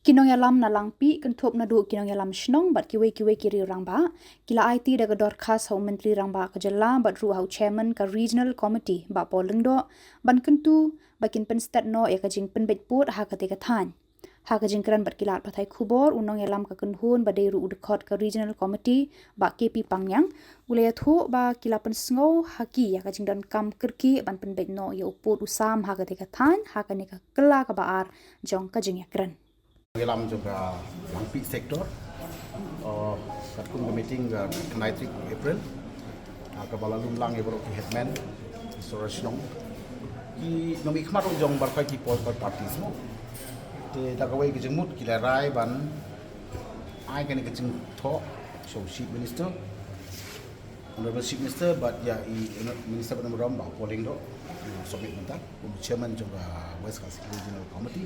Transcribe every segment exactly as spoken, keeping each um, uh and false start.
Ki nongïalam na Langpih kynthup naduh ki nongïalam shnong bad kiwei kiwei ki riew rangbah ki la aiti da ka dorkhas ha u Myntri Rangbah ka jylla bad ruh ha u Chairman ka Regional Committee Bah Paul Lyngdoh ban kyntu ba kin pynstet noh ïa ka jingpynbeit pud ha kata ka thaiñ. Ha ka jingkren bad ki lad pathai khubor, u nongïalam ka kynhun ba dei ruh u dkhot ka Regional Committee Bah K P Pangniang u la ïathuh ba ki la pynsngew ha ki ïa ka jingdonkam kyrkieh ban pynbeit noh ïa u pud u sam ha kata ka thaiñ ha kane ka kylla kaba ar jong ka jingïakren. Nongïalam jong ka Langpih sector, uh, katkum ka meeting ka khyndai tarik April, uh, kaba la lum lang ïa baroh ki headman, Mister Rashnong, ki nongmihkhmat ruh jong baroh ki political parties mo. Te da kawei ka jingmut ki la rai ban ai kane ka jingthoh sha u Chief Minister, Honorable Chief Minister, bad ïa i Minister ba don burom Bah Paul Lyngdoh, u submit mynta kum u Chairman jong ka West Khasi Regional Committee.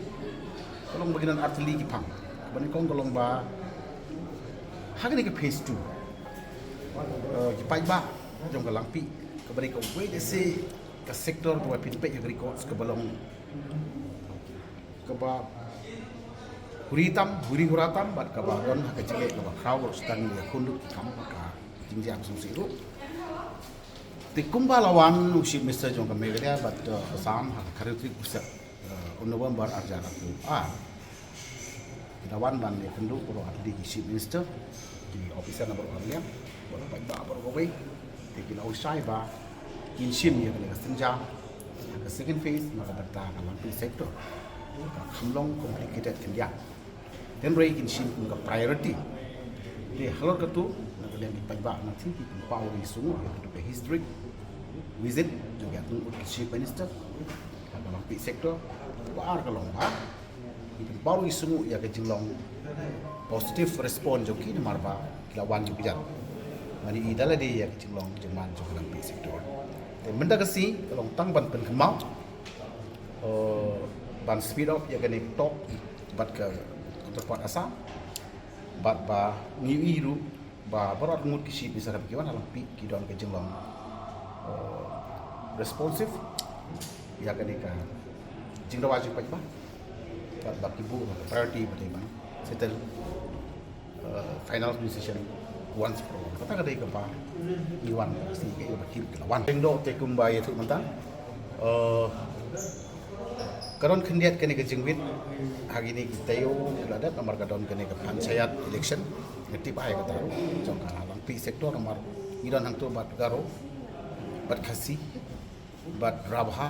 Ka long ba ki don artylli ki phang. Kaba nyngkong ka long ba ha kane ka phase two, eh, ki paidbah jong ka Langpih, kaba dei kawei de se ka sector kaba pynpeit ïa ka records kaba long kaba huri tam, huri hura tam, bad kaba don ha ka jingeh kaba khraw baroh shi tang ïa khun lut ki kam ha ka jingjia sngewsih ruh. Te kumba la wan u Chief Minister jong ka Meghalaya bad, uh, Assam ha ka khatwei tarik u Sep, uh, u November arhajar arphew ar. Ki la wan ban ïakynduh baroh artylli ki Chief Minister, ki officer na baroh arliang, baroh paidbah baroh kawei. Te ki la ong shai ba kin shim ïa kane ka sienjam ka second phase na ka bynta ka Langpih sector. Ka kham long complicated khyndiat. Hynrei kin shim kum ka priority. Te halor katu, na ka liang ki paidbah na ki pynpaw ïa ki sngewnguh ïa katu ka historic visit jong ka Chief Minister ha ka Langpih sector. Ba ar ka long ba ki pynpaw ïa ki sngewnguh ïa ka jinglong positive response jong ki namar ba ki la wan jingpyrshah. Mane i da lade ïa ka jinglong jingman jong ka Langpih sector. Te mynta ka sngi ka long tang ban pynkynmaw, eh, ban speed up ïa kane ka talk bad ka counterpart Assam, bad ba ngi ïohi ruh ba baroh ngut ki Chief Minister ba ki wan ha Langpih ki don ka jinglong, eh, responsive ïa kane ka jingdawa jong paidbah. Bad ba ki buh priority ba dei ban settle, eh, final decision once for all. Kata ka dei kaba ngi wan, ka sngi kaba ki la wan. Lyngdoh te kumba ïathuh mynta, eh, ka don khyndiat kane ka jingwit ha kine ki taïew la dep namar ka don kane ka panchayat election. Nga tip ai kata ruh jong ka Langpih sector namar ngi don hangto bad Garo, bad Khasi, bad Rabha,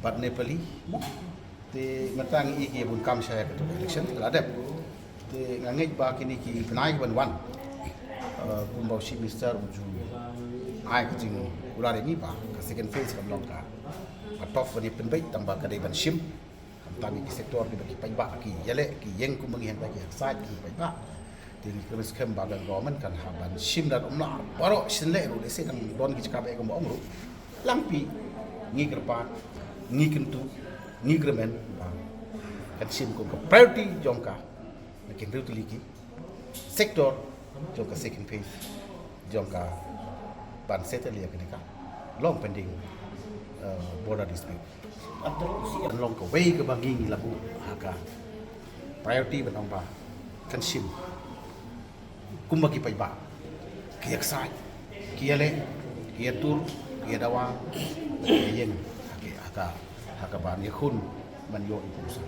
bad Nepali. Te mynta ngi ïohi ki bun kam sha ïa katu ka election la dep. Te nga ngeit ba kine ki bnai ban wan, eh, kumba u Chief Minister u ju ai ka jingkular ïa ngi ba ka second phase kan long ka ba tough ban ïa pynbeit tang ba ka dei ban shim. Khamtam ïa ki sector kiba ki paidbah ki ïaleh ki ïeng kumba ngi hangta ki hangsaid ki paidbah. Te ngi kyrmen skhem ba ka government kan hap ban shim da um lah baroh shin leh ruh lehse kan don ki jaka ba kumba ong ruh. Langpih ngi kyrpad, ngi kyntu, ngi kyrmen ba kan shim kum ka priority jong ka na ki hynriew tylli ki sector jong ka second phase jong ka ban settle ïa kane ka long pending, eh, border dispute. Kan long kawei kaba ngi ngi la buh ha ka priority ban ong ba kan shim kumba ki paidbah ki ïaksaid, ki ïaleh, ki ïatur, ki ïadawa, ki ïeng ha ki, ha ka, ha ka ban ïakhun ban ïoh i pumsa.